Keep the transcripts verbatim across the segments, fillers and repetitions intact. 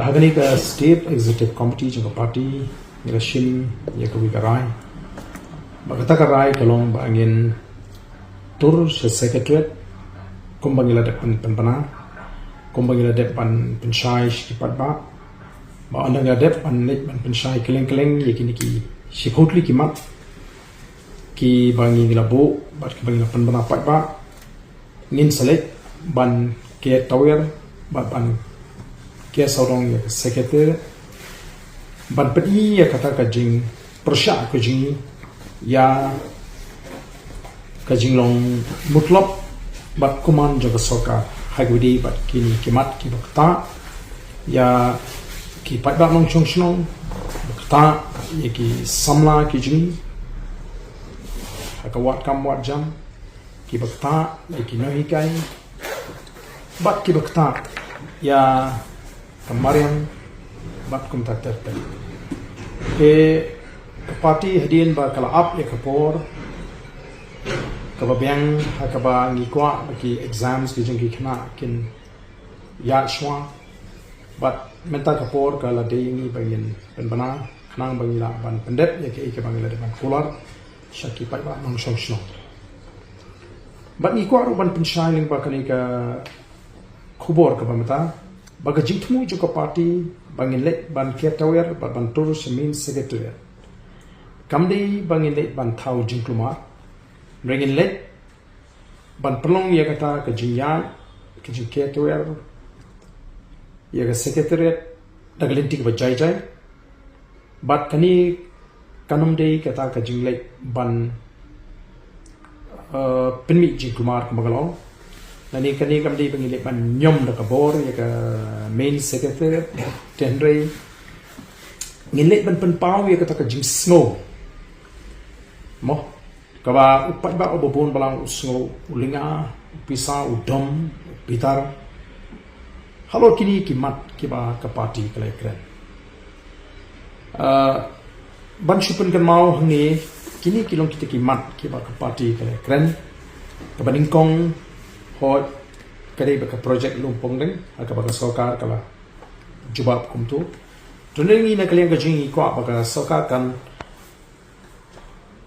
Ha kane ka State Executive Committee jong ka party ngi la shim ïa kawei ka rai. Ba kata ka rai ka long ba ngin tur sha Secretariat kumba ngi la dep pyn- pynbna, kumba ngi la dep ban pynshai sha ki paidbah. Ba ynda ngi la dep ban leit ban pynshai kylleng kylleng ïa kine ki shiphew tylli ki mat kiba ngi la buh bad kiba ngi la pynbna paidbah, ngin sa leit ban ker tawiar bad ban ker sawdong ïa ka Secretariat ban pyni ïa kata ka jingpyrshah ka jong ngi ïa ka jinglong mutlop bad kumne jong ka sorkar ha kaba ïadei bad kine ki mat kiba ktah ïa ki paidbah nongshong shnong, ba ktah ïa ki samla ki jong ngi ha ka wad kam wad jam, kiba ktah ïa ki nonghikai bad kiba ktah ïa ka mariang bad kumta ter ter. Te ka party hadien ba ka la ap ïa ka por kaba biang ha kaba ngi kwah ba ki exams ki jong ki khynnah kin ïaid shuwa, bad mynta ka por ka la dei ïa ngi ba ngin pynbna khnang ba ngi lah ban pyndep ïa kaei kaba ngi la dep ban kular sha ki paidbah nongshong shnong. Bad ngi kwah ruh ban pynshai lyngba kane ka khubor kaba mynta ba ka jingthmu jong ka party ba ngin leit ban ker tawiar bad ban tur sha Main Secretariat kam dei ba ngin leit ban thaw jingkulmar. Hynrei ngin leit ban pynlong ïa kata ka jingïaid, ka jingker tawiar ïa ka Secretariat da ka lynti kaba jai jai. Bad kane kan ym dei kata ka jingleit ban, eh, pynmih jingkulmar kumba ka long. Lane kane kam dei ba ngin leit ban ñiom da ka bor ïa ka Main Secretariat. Te hynrei ngin leit ban pynpaw ïa kata ka jingsngew, mo, kaba u paidbah uba bun balang u sngew, u lynga, u pisa, u dom, u pitar halor kine ki mat kiba ka party ka la ïakren. Ah, ban shu pynkynmaw hangne, kine ki long kita ki mat kiba ka party ka la ïakren. Kaba nyngkong, hooid, ka dei ba ka project Lum Pongdeng, ha kaba ka sorkar ka la jubab kumto. Te ngi na ka liang ka jong ngi kwah ba ka sorkar kan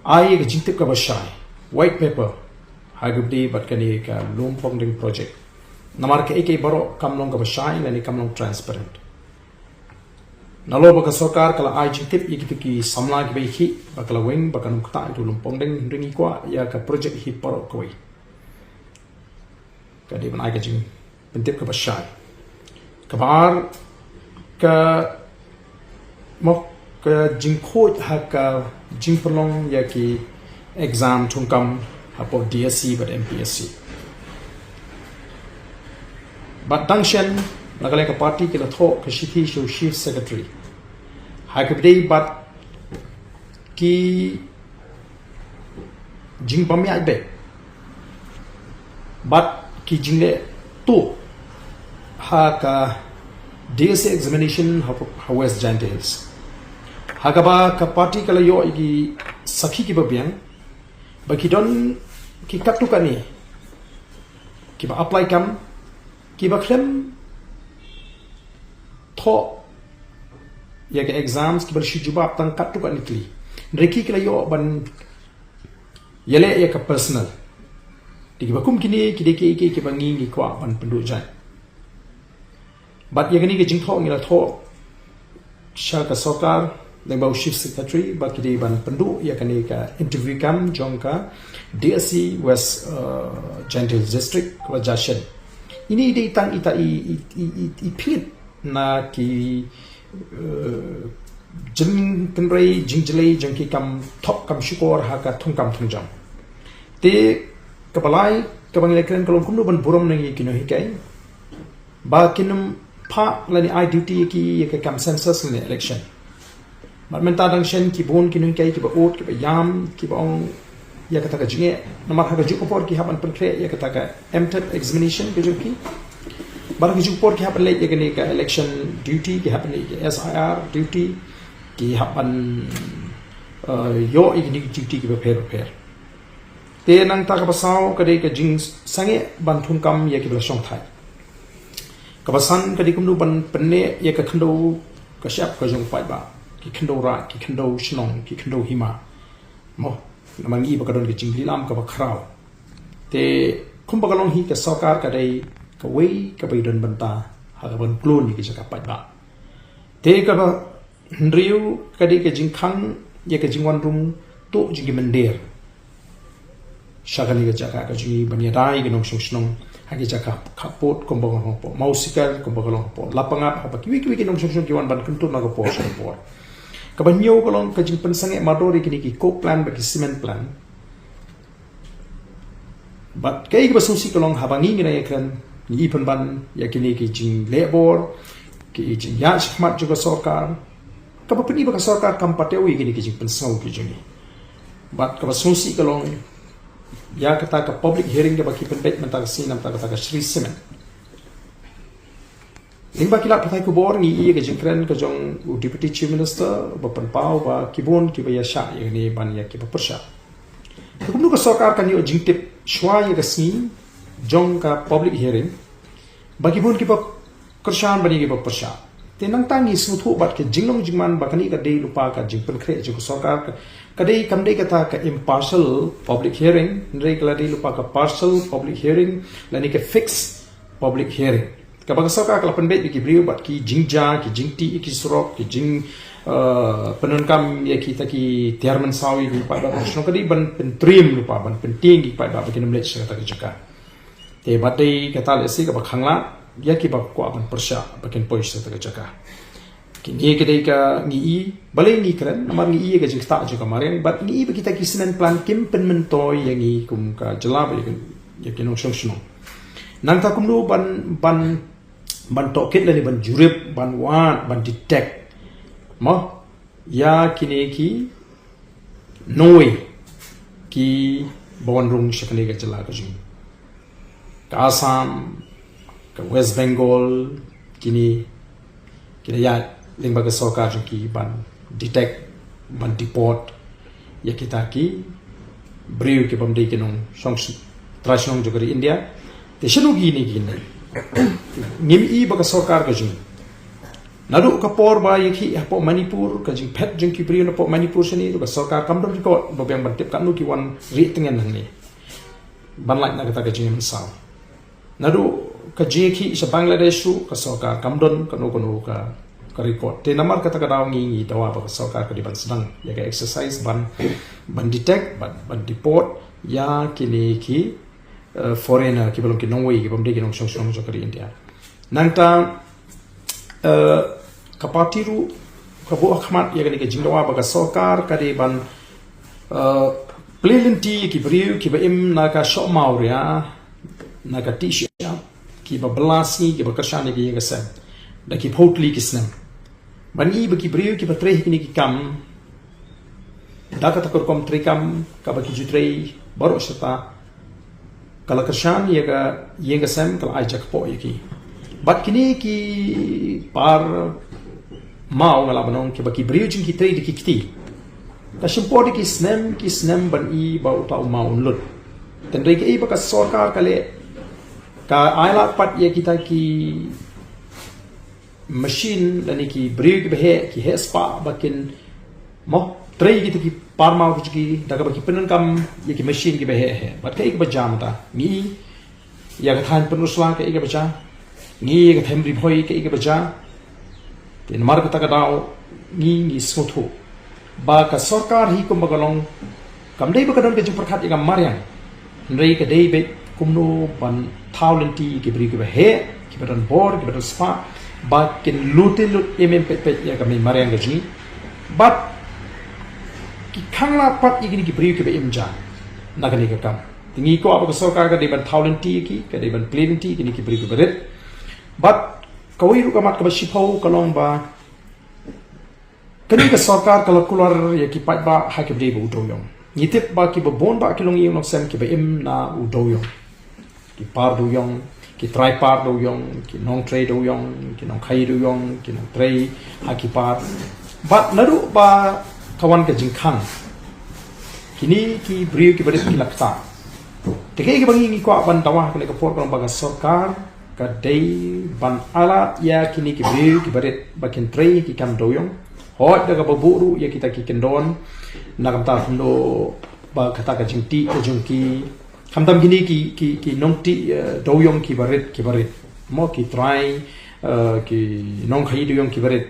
ai ka jingtip kaba shai, white paper, ha kaba ïadei bad kane ka Lum Pongdeng project. Namar kaei kaei baroh kam long kaba shai lane kam long transparent. Nalor ba ka sorkar ka la ai jingtip ïa kita ki samla kiba ïakhih ba ka la weng ba kan ym ktah ïa uto u Lum Pongdeng, hynrei ngi kwah ïa ka project hi baroh kawei. Ka dei ban ai ka jingpyntip kaba shai. Kaba ar, ka, mo, ka jingkhuid ha ka jingpynlong ïa ki exam thungkam hapoh D S C bad M P S C. Bad dang shen, na ka liang ka party ki la thoh ka shithi sha u Chief Secretary ha kaba ïadei bad ki jingbym ïaid beit bad ki jingleh tuh ha ka D S C examination ha, ha West Jaintia Hills. Ha kaba ka party ka la ïoh ïa ki sakhi kiba biang ba ki don ki katto katne kiba apply kam kiba khlem thoh ïa ka exams kiba la shu jubab tang katto katne tylli. Hynrei ki ki la ïoh ban ïaleh ïa ka personal. Te kiba kum kine ki dei kiei kiei kiba ngi ngi kwah ban pynduh jait. Bad ïa kane ka jingthoh ngi la thoh sha ka sorkar lyngba u Chief Secretary ba ki dei ban pynduh ïa kane ka interview kam jong ka D S C West, uh, Jaintia Hills District kaba jia shen. Ine i dei tang ita i, i, i, i, i phit na ki, uh, jingkynrei jingjlei jong ki kam thok kam shukor ha ka thungkam thungjam. Te kaba lai kaba ngi la kren ka long kumno ban burom na ngi ki nonghikai ba kin ym phah lane ai duty ïa ki ïa ka kam census lane election. Bad mynta dang shen ki bun ki nonghikai kiba ud kiba ïam kiba ong ïa kata ka jingeh. Namar ha kajuh ka por ki hap ban pynkhreh ïa kata ka M TET examination ka jong ki. Bad ha kajuh ka por ki hap ban leit ïa kane ka election duty, ki hap ban leit ïa ka S I R duty, ki hap ban, eh, ïoh ïa kine ki duty kiba pher bapher. Te nangta kaba saw ka dei ka jingsangeh ban thungkam ïa kiba la shongthait. Kaba san ka dei kumno ban pynneh ïa ka khyndew ka shyiap ka jong u paidbah, ki khyndew raid, ki khyndew shnong, ki khyndew hima. Mo, namar ngi ba ka don ka jinglilam kaba khraw. Te kumba ka long hi, ka sorkar ka dei kawei kaba ïadon bynta ha kaban kloi ïa ka jaka paidbah. Te kaba hynriew ka dei ka jingkhang ïa ka jingwan rung tuh jong ki mynder sha kane ka jaka ka jong ngi ban ïada ïa ki nongshong shnong ha ki jaka khappud kumba ka long hapoh Mawsikai, kumba ka long hapoh Lapangap, haba kiwei kiwei ki nongshong shnong ki wan ban kyntur na ka por sha ka por. Kaba hynñiew ka long ka jingpynsangeh mardor ïa kine ki coke plant bad ki cement plant. Bad kaei kaba sngewsih ka long, haba ngi ngi nang ïakren, ngi pynban ïa kine ki jingleh bor, ki jingïaid shakhmat jong ka sorkar, kaba pyni ba ka sorkar kam patew ïa kine ki jingpynsngew ki jong ngi. Bad kaba sngewsih ka long ïa kata ka public hearing kaba ki pynbeit mynta ka sngi namar kata ka Shree Cement. Lyngba ki lad pathai khubor ngi ïohi ïa ka jingkren ka jong u Deputy Chief Minister ba pynpaw ba ki bun kiba ïashah ïa kane ban ïa kiba pyrshah. Te kumno ka sorkar kan ïoh jingtip shuwa ïa ka sngi jong ka public hearing ba ki bun kiba kyrshan ban ïa kiba pyrshah? Te nangta ngi sngewthuh bad ka jinglong jingman ba kane ka dei lypa ka jingpynkhreh jong ka sorkar, ka, ka dei, kam dei kata ka impartial public hearing, hynrei ka la dei lypa ka partial public hearing lane ka fixed public hearing. Kaba ka sorkar ka la pynbeit ïa ki briew bad ki jingjia, ki jingtih ïa ki surok, ki jing, eh, pyndonkam ïa kita ki tiar mynsaw ïa ki paidbah shnong, ka dei ban pyntriem lypa, ban pyntieng ïa ki paidbah ba kin ym leit sha kata ka jaka. Te bad dei kata lehse kaba khanglad ïa kiba kwah ban pyrshah ba kin poi sha kata ka jaka. Kine ki dei ka ngi i, balei ngi kren, namar ngi i ïa ka jingktah jong ka mariang, bad ngi i ba kita ki cement plant kim pynmyntoi ïa ngi kum ka jylla bad ïa ki, ïa ki nongshong shnong. Nangta kumno ban, ban, ban tohkit lane ban jurip, ban wad, ban detect, mo, ïa kine ki nongwei kiba wan rung sha kane ka jylla ka jong ngi. Ka Assam, ka West Bengal, kine, kine ïa lyngba ka sorkar jong ki ban detect, ban deport ïa kita ki briew kibym dei ki nongshong, trai shnong jong ka ri India. Te shano kine ki ne? Ngim i ba ka sorkar ka jong ngi, naduh ka por ba ïa ki hapoh Manipur, ka jingphet jong ki briew napoh Manipur shane, ka sorkar kam don record ba biang ban tip katno ki wan rieh tngen hangne ban lait na kata ka jingmynsaw. Naduh ka jingïakhih sha Bangladesh ruh ka sorkar kam don kano kano ka, ka record. Te namar kata ka daw ngi, ngi dawa ba ka sorkar ka dei ban sdang ïa ka exercise ban, ban detect, ban, ban deport ïa kine ki, eh, foreigner, kiba long ki nongwei, kibym dei ki nongshong shnong jong ka ri India. Nangta, eh, ka party ruh ka buh ha khmat ïa kane ka jingdawa ba ka sorkar ka dei ban, eh, plie lynti ïa ki briew kiba im na ka shoh mawria, na ka tih shyiap, kiba bylla sngi, kiba kyrshan ïa ka ïing ka sem da ki phew tylli ki snem. Ban i ba ki briew kiba trei ha kine ki kam, da kata ka rukom treikam kaba ki ju trei baroh shata, ka la kyrshan ïa ka ïing ka sem, ka la ai jakpoh ïa ki. Bad kine ki par maw, nga lah ban ong, kiba ki briew jong ki trei da ki kti, ka shim por da ki snem ki snem ban i ba uta u maw un lut. Hynrei kaei ba ka sorkar ka leh, ka ai lad pat ïa kita ki machine lane ki briew kiba heh, ki heh spah ba kin, mo, trei kita ki par maw ki jong ki da kaba ki pyndonkam ïa ki machine kiba heh heh. Bad kaei kaba jia mynta? Ngi i ïa ka thaiñ Pynursla kaei kaba jia, ngi i ïa ka thaiñ Ri Bhoi kaei kaba jia. Te namar kata ka daw ngi, ngi sngewthuh ba ka sorkar hi kumba ka long, kam dei ba ka don ka jingpyrkhat ïa ka mariang, hynrei ka dei beit kumno ban thaw lynti ïa ki briew kiba heh, kiba don bor, kiba don spah, ba kin lute lut im im peit peit ïa ka mei mariang ka jong ngi. Bad ki khang lad pat ïa kine ki briew kiba im ja na kane ka kam. Te ngi kwah ba ka sorkar ka dei ban thaw lynti ïa ki, ka dei ban plie lynti ïa kine ki briew kiba rit. Bad kawei ruh ka mat kaba shiphew ka long ba kane ka sorkar ka la kular ïa ki paidbah ha kiba dei ba u dewïong. Ngi tip ba kiba bun bah ki longïing longsem kiba im na u dewïong. Ki par dewïong, ki trai par dewïong, ki nongtrei dewïong, ki nongkhaïi dewïong, ki nongtrei ha ki par. Bad naduh ba ka wan ka jingkhang, kine ki briew kiba rit ki la ktah. Te kaei kaba ngi, ngi kwah ban dawa ha kane ka por ka long ba ka sorkar ka dei ban ailad ïa kine ki briew kiba rit ba kin trei ki kam dewïong. Hooid da kaba buh ruh ïa kita ki kyndon na ka bynta kumno ba kata ka jingtih ka jong ki, khamtam kine ki, ki, ki nongtih, eh, dewïong kiba rit, kiba rit. Mo ki trai, eh, ki nongkhaïi dewïong kiba rit.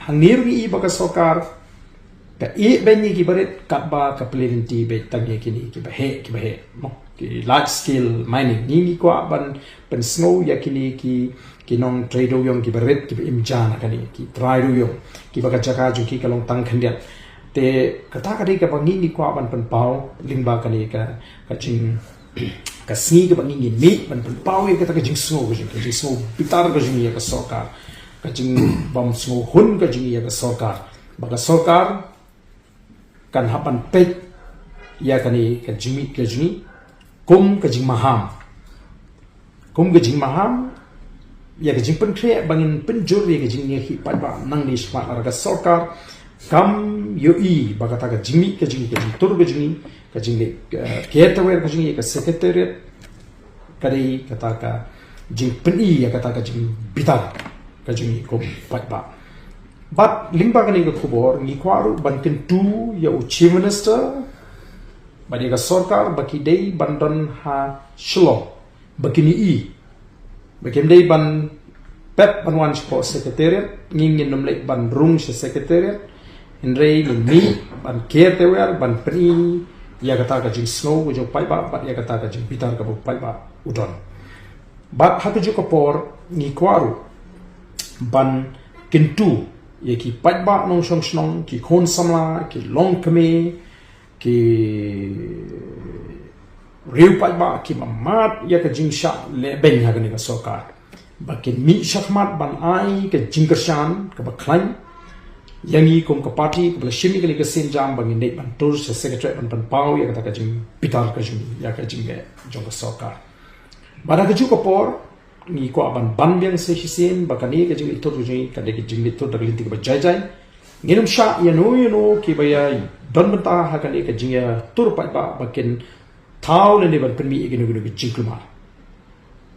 Hangne ruh ngi i ba ka sorkar ka ïehbeiñ ïa kiba rit katba ka plie lynti beit tang ïa kine kiba heh, kiba heh. Mo ki large scale mining. Ngi, ngi kwah ban pynsngew ïa kine ki, ki nongtrei dewïong kiba rit, kiba im ja na kane, ki trai dewïong, kiba ka jaka jong ki ka long tang khyndiat. Te kata ka dei kaba ngi, ngi kwah ban pynpaw lyngba kane ka, ka jing, ka sngi kaba ngi, ngi mih ban pynpaw ïa kata ka jingsngew, ka jing, ka jingsngew bitar ka jong ngi ïa ka sorkar, ka jingbym sngewhun ka jong ngi ïa ka sorkar. Ba ka sorkar kan hap ban peit ïa kane ka jingmih ka jong ngi kum ka jingmaham, kum ka jingmaham ïa ka jingpynkhreh ba ngin pynjur ïa ka jingïakhih paidbah nangne shakhmat, lada ka sorkar kam ïohi ba kata ka jingmih ka jong ngi, ka jingtur ka jong ngi, ka jingleh, eh, care tawer ka jong ngi ïa ka secretariat, ka dei kata ka jingpyni ïa kata ka jingbitar ka jong ngi kum paidbah. Bad lyngba kane ka khubor ngi kwah ruh ban kyntu ïa u Chief Minister bad ïa ka sorkar ba ki dei ban don ha Shillong ba kin ïohi, ba kim dei ban pep ban wan shapoh secretariat. Ngi ngin ym leit ban rung sha secretariat, hynrei ngin mih ban care tawer, ban pyni ïa kata ka jingsngew ka jong paidbah bad ïa kata ka jingbitar kaba paidbah u don. Bad ha kajuh ka por ngi kwah ruh ban kyntu ïa ki paidbah nongshong shnong, ki khun samla, ki longkmie, ki riew paidbah kiba mad ïa ka jingshah lehbeiñ ha kane ka sorkar ba kin mih shakhmat ban ai ka jingkyrshan kaba khlaiñ ïa ngi kum ka party kaba la shim ïa kane ka sienjam ba ngin leit ban tur sha secretariat ban pynpaw ïa kata ka jingbitar ka jong, ïa ka jingleh jong ka sorkar. Bad ha kajuh ka por ngi kwah ban ban biang sa shisien ba kane ka jingleit tur ka jong ngi ka dei ka jingleit tur da ka lynti kaba jai jai. Ngin ym shah ïano ïano kiba ïa don bynta ha kane ka jingïatur paidbah ba kin thaw lane ban pynmih ïa kino kino ki jingkulmar.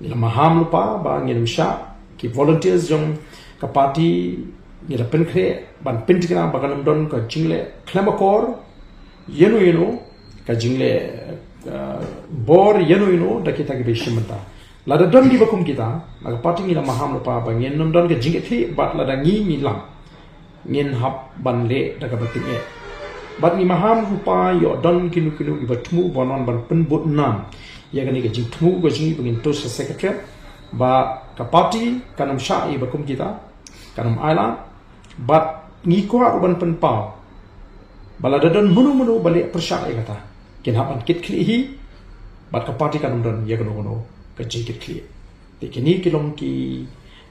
Ngi la maham lypa ba ngin ym shah, ki volunteers jong ka party ngi la pynkhreh ban pynthikna ba kan ym don ka jingleh khlem akor ïano ïano, ka jingleh, eh, bor ïano ïano da kita kiba shim bynta. Lada don kiba kum kita, na ka party ngi la maham lypa ba ngin ym don ka jingkitkhlieh, bad lada ngi, ngi lam, ngin hap ban leh da kaba tyngeh. Bad ngi maham lypa ïoh don kino kino kiba thmu ban wan ban pynbud nam ïa kane ka jingthmu ka jong ngi ba ngin tur sha secretariat, ba ka party kan ym shah ïa ba kum kita, kan ym ailad. Bad ngi kwah ruh ban pynpaw ba lada don mano mano ba leh pyrshah ïa kata, kin hap ban kitkhlieh hi, bad ka party kan ym don ïa kano kano ka jingkitkhlieh. Te kine ki long ki,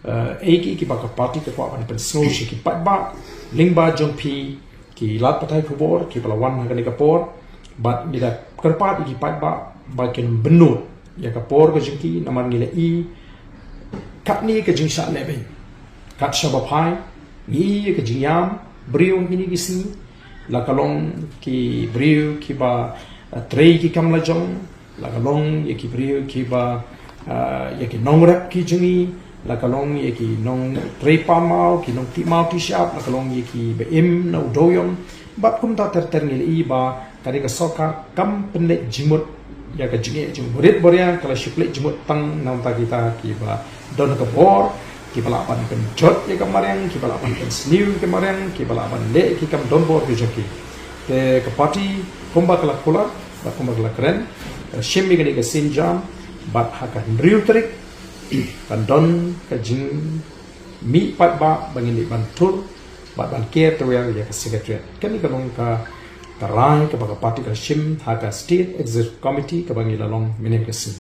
eh, ei ki, kiba ka party ka kwah ban pynsngew sha ki paidbah lyngba jong phi ki lad pathai khubor kiba la wan ha kane ka por. Bad ngi da kyrpad ïa ki paidbah ba kin bynnud ïa ka por ka jong ki, namar ngi la i katne ka jingshah lehbeiñ kat shaba phai. Ngi i ïa ka jingïam briew ha kine ki sngi, la ka long ki briew kiba, eh, trei ki kam la jong, la ka long ïa ki briew kiba, eh, ïa ki nongrep ki jong ngi, la ka long ïa ki nongtrei pamaw, ki nongtih maw tih shyiap, la ka long ïa kiba im na u dewïong. Bad kumta ter ter ngi la i ba ka dei ka sorkar kam pynleit jingmut ïa ka jingeh jong u barit baria, ka la shu pynleit jingmut tang na bynta kita kiba don ka bor, kiba lah ban pynjot ïa ka mariang, kiba lah ban pynsniew ïa ka mariang, kiba lah ban leh ïa ki kam don bor ki jong ki. Te ka party kumba ka la kular bad kumba ka la kren, ka la shim ïa kane ka sienjam, bad ha ka hynriew tarik kan don ka jingmih paidbah ba ngin ïa ban tur bad ban ker tawer ïa ka secretariat. Kane ka long ka, ka rai kaba ka party ka la shim ha ka State Executive Committee kaba ngi la long mynne ka sngi.